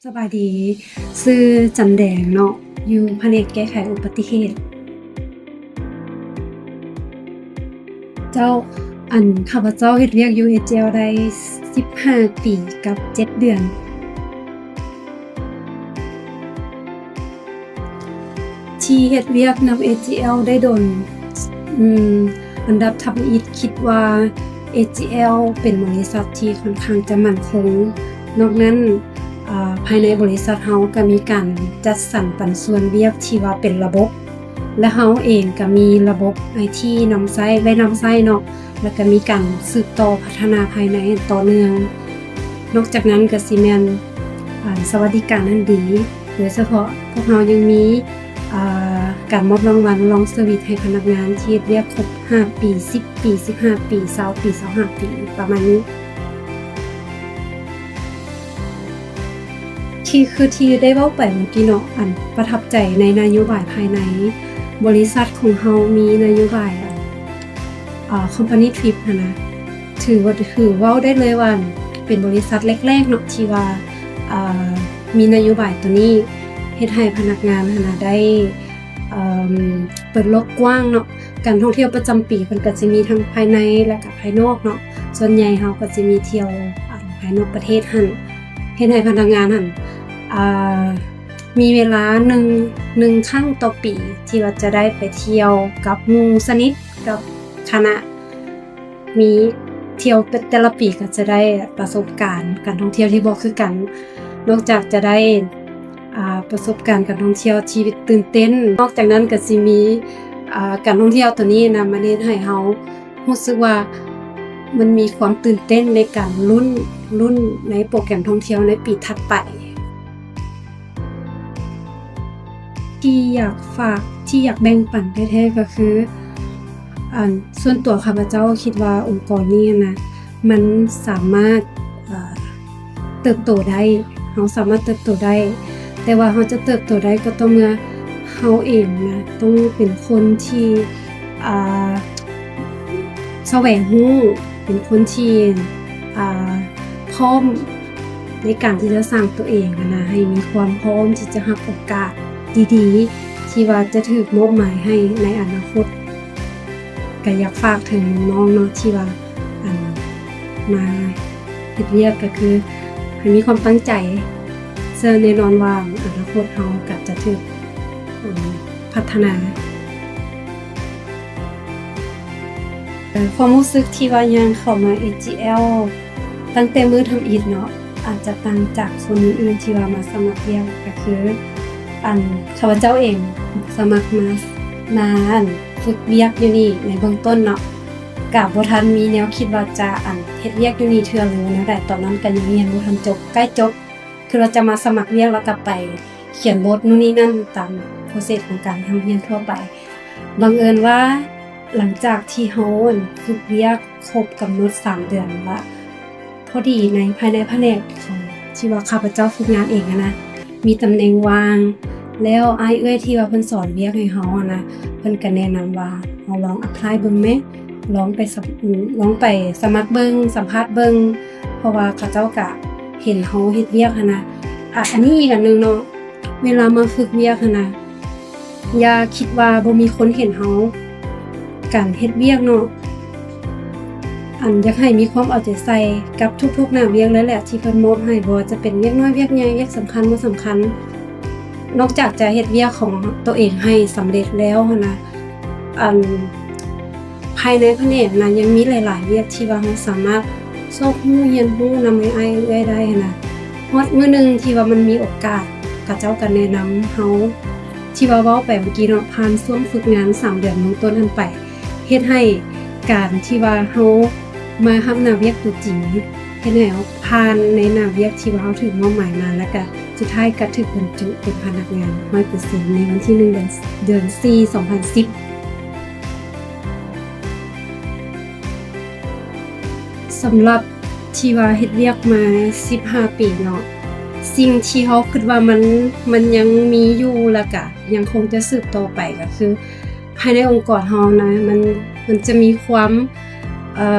ສະບາຍດີ, ຊື່ຈັນແດງເນາະ, ຢູ່ພະແນກແກ້ໄຂອຸບັດຕິເຫດ. ເຈົ້າ, ອັນ ຂ້າພະເຈົ້າເຮັດວຽກຢູ່ ເອຈີແອລ ໄດ້ສິບຫ້າປີກັບເຈັດເດືອນ. ທີ່ເຮັດວຽກນຳ ເອຈີແອລ ໄດ້ດົນ, ອືມ, ອັນດັບທຳອິດຄິດວ່າ ເອຈີແອລ ເປັນບໍລິສັດທີ່ຂ້ອນຂ້າງຈະໝັ້ນຄົງ. ນອກນັ້ນ, ອາ, ພາຍໃນບໍລິສັດເຮົາກໍມີການຈັດສັນປັນສ່ວນວຽກທີ່ວ່າເປັນລະບົບ ແລະ ເຮົາເອງກໍມີລະບົບໄອທີນຳໃຊ້, ໄດ້ນຳໃຊ້ເນາະ. ແລ້ວກໍມີການສືບຕໍ່ພັດທະນາພາຍໃນຢ່າງຕໍ່ເນື່ອງ. ນອກຈາກນັ້ນກໍຊິແມ່ນ ອາ ສະຫວັດດີການອັນດີ, ໂດຍສະເພາະພວກເຮົາຍັງມີ ອາ ການມອບລາງວັນລອງເຊີວິດໃຫ້ພະນັກງານທີ່ເຮັດວຽກຄົບຫ້າປີ, ສິບປີ, ສິບຫ້າປີ, ຊາວປີ, ຊາວຫ້າປີ ປະມານນີ້. ທີ່ ຄືທີ່ໄດ້ເວົ້າໄປເມື່ອກີ້ເນາະ, ອັນປະທັບໃຈໃນນະໂຍບາຍພາຍໃນ. ບໍລິສັດຂອງເຮົາມີນະໂຍບາຍ ອັນ ອາ ຄອມພານີທຣິບຫັ້ນນະ, ຖືວ່າ ຖືເວົ້າໄດ້ເລີຍວ່າເປັນບໍລິສັດແລກໆເນາະ ທີ່ວ່າ ອາ ມີນະໂຍບາຍໂຕນີ້ ເຮັດໃຫ້ພະນັກງານຫັ້ນນະໄດ້ ເອີ່ມ ເປີດໂລກກວ້າງເນາະ. ການທ່ອງທ່ຽວປະຈຳປີເພິ່ນກໍຊິມີທັງພາຍໃນ ແລະ ກໍພາຍນອກເນາະ. ສ່ວນໃຫຍ່ເຮົາກໍຊິມີທ່ຽວ ອາ ພາຍນອກປະເທດຫັ້ນ, ເຮັດໃຫ້ພະນັກງານຫັ້ນ ອາ ມີເວລາໜຶ່ງ ໜຶ່ງຄັ້ງຕໍ່ປີ ທີ່ວ່າຈະໄດ້ໄປທ່ຽວກັບໝູ່ສະໜິດ ກັບຄະນະ ມີທ່ຽວແຕ່ລະປີກໍຈະໄດ້ປະສົບການການທ່ອງທ່ຽວທີ່ບໍ່ຄືກັນ. ນອກຈາກຈະໄດ້ ອາ ປະສົບການການທ່ອງທ່ຽວທີ່ຕື່ນເຕັ້ນ, ນອກຈາກນັ້ນກໍຊິມີ ອາ ການທ່ອງທ່ຽວໂຕນີ້ນະ ມັນເຮັດໃຫ້ເຮົາຮູ້ສຶກວ່າມັນມີຄວາມຕື່ນເຕັ້ນໃນການລຸ້ນ ລຸ້ນໃນໂປຣແກຣມທ່ອງທ່ຽວໃນປີຖັດໄປ. ທີ່ຢາກຝາກ ທີ່ຢາກແບ່ງປັນແທ້ໆກໍຄື ອັນ ສ່ວນຕົວຂ້າພະເຈົ້າຄິດວ່າອົງກອນນີ້ນະ ມັນສາມາດ ເອີ່ ເຕີບໂຕໄດ້, ເຮົາສາມາດເຕີບໂຕໄດ້, ແຕ່ວ່າເຮົາຈະເຕີບໂຕໄດ້ກໍຕໍ່ເມື່ອເຮົາເອງນະ ຕ້ອງເປັນຄົນທີ່ ອາ ສະແຫວງຮູ້, ເປັນຄົນທີ່ ອາ ພ້ອມໃນການທີ່ຈະສ້າງຕົວເອງຫັ້ນນະ ໃຫ້ມີຄວາມພ້ອມທີ່ຈະຮັບໂອກາດດີໆ ທີ່ວ່າຈະຖືກມອບໝາຍໃຫ້ໃນອະນາຄົດ. ກະຢາກຝາກເຖິງນ້ອງໆເນາະ ທີ່ວ່າ ອັນ ມາເຮັດວຽກ ກະຄືໃຫ້ມີຄວາມຕັ້ງໃຈ, ເຊື່ອແນ່ນອນວ່າອະນາຄົດເຮົາກະຈະຖືກ ອັນ ພັດທະນາ. ເອີ່ ຄວາມຮູ້ສຶກທີ່ວ່າຍ່າງເຂົ້າມາ ເອຈີແອລ ຕັ້ງແຕ່ມື້ທຳອິດເນາະ ອາດຈະຕ່າງຈາກຄົນອື່ນໆທີ່ວ່າມາສະໝັກວຽກ ກະຄື ອັນ ຂ້າພະເຈົ້າເອງສະໝັກມາ ມາ ອັນ ຝຶກວຽກຢູ່ນີ້ໃນເບື້ອງຕົ້ນເນາະ ກະບໍ່ທັນມີແນວຄິດວ່າຈະ ອັນ ເຮັດວຽກຢູ່ນີ້ເທື່ອ ຫຼືວ່າແນວໃດ. ຕອນນັ້ນກະຍັງຮຽນບໍ່ທັນຈົບ ໃກ້ຈົບ ຄືວ່າຈະມາສະໝັກວຽກ ແລ້ວກະໄປຂຽນບົດ ໂນ່ນນີ້ນັ້ນ ຕາມໂປຣເຊສຂອງການຮ່ຳຮຽນທົ່ວໄປ. ບັງເອີນວ່າ ຫຼັງຈາກທີ່ເຮົາ ອັນ ຝຶກວຽກຄົບກຳນົດສາມເດືອນລະ ພໍດີໃນ ພາຍໃນພະແນກຂອງ ທີ່ວ່າຂ້າພະເຈົ້າຝຶກງານເອງຫັ້ນນະ ມີຕຳແໜ່ງວ່າງ ແລ້ວອ້າຍເອື້ອຍທີ່ວ່າເພິ່ນສອນວຽກໃຫ້ເຮົາຫັ້ນນະ ເພິ່ນກະແນະນຳວ່າ ເຮົາລອງແອັບພລາຍເບິ່ງແມ, ລອງໄປສະ ລອງໄປສະໝັກເບິ່ງ ສຳພາດເບິ່ງ ເພາະວ່າເຂົາເຈົ້າກະເຫັນເຮົາເຮັດວຽກຫັ້ນນະ. ອາ ອັນນີ້ອີກອັນໜຶ່ງເນາະ ເວລາມາຝຶກວຽກຫັ້ນນະ ຢ່າຄິດວ່າບໍ່ມີຄົນເຫັນເຮົາ ການເຮັດວຽກເນາະ ອັນ ຢາກໃຫ້ມີຄວາມເອົາໃຈໃສ່ກັບທຸກໆໜ້າວຽກເລີຍແຫຼະ ທີ່ເພິ່ນມອບໃຫ້ ບໍ່ວ່າຈະເປັນວຽກນ້ອຍ ວຽກໃຫຍ່ ວຽກສຳຄັນ ບໍ່ສຳຄັນ. ນອກຈາກຈະເຮັດວຽກຂອງໂຕເອງໃຫ້ສຳເລັດແລ້ວຫັ້ນນະ ອັນ ພາຍໃນພະແນກນະ ຍັງມີຫຼາຍໆວຽກທີ່ວ່າເຮົາສາມາດຊອກຮູ້ ຮຽນຮູ້ນຳອ້າຍເອື້ອຍໄດ້ຫັ້ນນະ. ຮອດມື້ໜຶ່ງທີ່ວ່າມັນມີໂອກາດ ເຂົາເຈົ້າກະແນະນຳເຮົາ ທີ່ວ່າເວົ້າໄປເມື່ອກີ້ເນາະ ຜ່ານຊ່ວງຝຶກງານສາມເດືອນເບື້ອງຕົ້ນຫັ້ນໄປ ເຮັດໃຫ້ການທີ່ວ່າເຮົາມາຮັບໜ້າວຽກຕົວຈິງ ເຮັດໃຫ້ເຮົາຜ່ານໃນໜ້າວຽກທີ່ວ່າເຮົາຖືກມອບໝາຍມາ ແລ້ວກະສຸດທ້າຍກະຖືກບັນຈຸເປັນພະນັກງານຮ້ອຍເປີເຊັນ ໃນວັນທີໜຶ່ງ ເດືອນ ເດືອນສີ່ ສອງພັນສິບ. ສຳລັບທີ່ວ່າເຮັດວຽກມາສິບຫ້າປີເນາະ ສິ່ງທີ່ເຮົາຄິດວ່າມັນ ມັນຍັງມີຢູ່ ແລ້ວກະຍັງຄົງຈະສືບຕໍ່ໄປ ກະຄືພາຍໃນອົງກອນເຮົານະ ມັນ ມັນຈະມີຄວາມ ເອີ່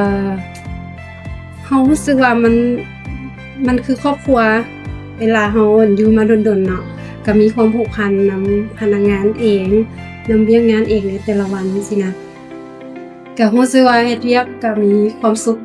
ເຮົາຮູ້ສຶກວ່າມັນ ມັນຄືຄອບຄົວ ເວລາເຮົາຢູ່ມາດົນໆເນາະ ກໍມີຄວາມຜູກພັນນຳພະນັກງານເອງ ນຳວຽກງານເອງໃນແຕ່ລະວັນຊີ້ນະ ກໍຮູ້ສຶກວ່າເຮັດວຽກກໍມີຄວາມສຸກ